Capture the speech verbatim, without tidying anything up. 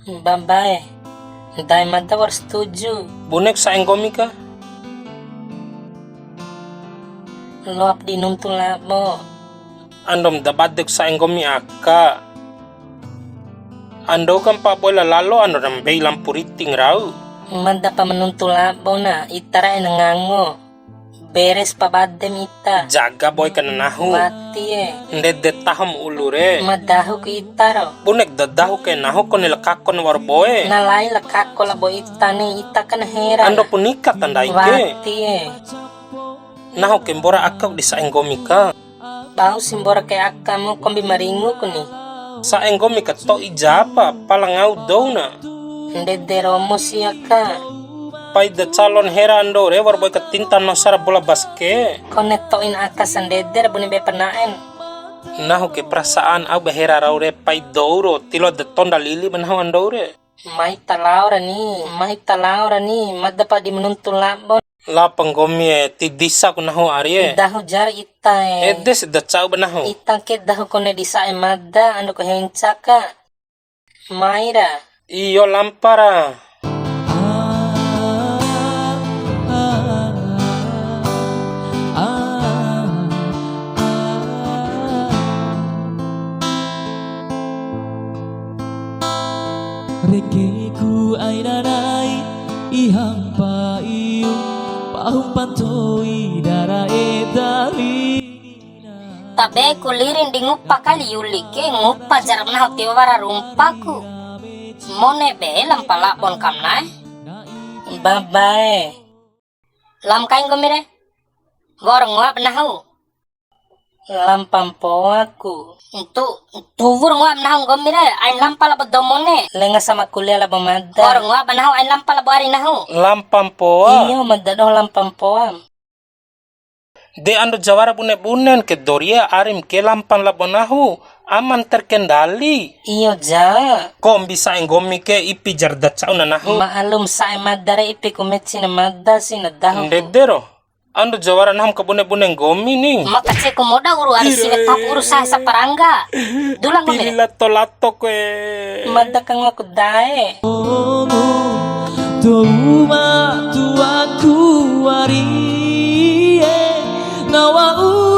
Babae, dae mada wa'ur setuju. Bunek sa'e nggomi ka? Loap di nuntu labo. Andom da badek sa'e nggomi aka. Ando kan pa boe la lalo ando na mbei lampu riting rau. Mada pa menuntu labo na, ita ra'e na ngango. Beres pa badem ita. Jaga boe ka na nahu. Wati e. Ndede tahom ulu re. Ma dahu ku ita ro. Bunek da dahu ke nahu kone la kakon wa'ur boe. Na lai la kako labo ita ni, ita kan hera. Ando pu nika ta ndai ke. Wati e. Nahu ke mbora aka di sa'e nggomi ka. Bau si mbora ke akamu kombi maringu ku ni. Sa'e nggomi ka to'i japa, pala ngau dou na. Ndede romo sia ka. Pai da calon hera ando re, wa'ur boe ka tinta no sara bola baske. Kone to'in aka sandede ra bune be perna'en. Nahu ke perasaan au ba hera rau re pai dou ro, tilo da tonda lili ba nahu ando re. Mai ta lao ra ni, mai ta lao ra ni, mada pa di menuntu labo. Lao pa nggomi e, ti disa ku nahu ari e. Dahu jar ita e. Ede si da cau ba nahu. Ita ke dahu kone di sa'e mada, ando ko henca ka. Mai ra. Iyo lampa ra. Rekeku aina nai, ihampa iu, pahum pantoi dara edali. Tabe ku lirin di ngupa kali Yuli ke, ngupa jarak nahu tiwara rumpaku. Mone be lampa labon kam na'e. Babae. Lam kai nggomi re. Wa'ur ngoa ba nahu. Lampa mpoaku. Ntu, ntuwur ngoa ba nahu nggomi re, ain lampa labo dou mone. Lenga sama kuliah labo mada. Wa'ur ngoa ba nahu ain lampa labo ari nahu. Lampa mpoa. Iyo, mada doho lampa mpoa. De ando jawara bune-bunen ke doria arim ke lampan labo nahu. Aman terkendali. Iyo ja. Kombi sa'e nggomi ke ipi jar da ca'u na nahu. Ma'alum sa'e mada re ipi ku meci na mada si na dahu. Ndede ro. Ando jawara naham ka bune-bune nggomi ni. Maka ceko moda uru ari siwe tapu uru sahe saparangga. Dula nggomi re. Pili lato-lato kue. Mada ka ngoaku dae. Omu, dou ma tuaku ari e, ngawa u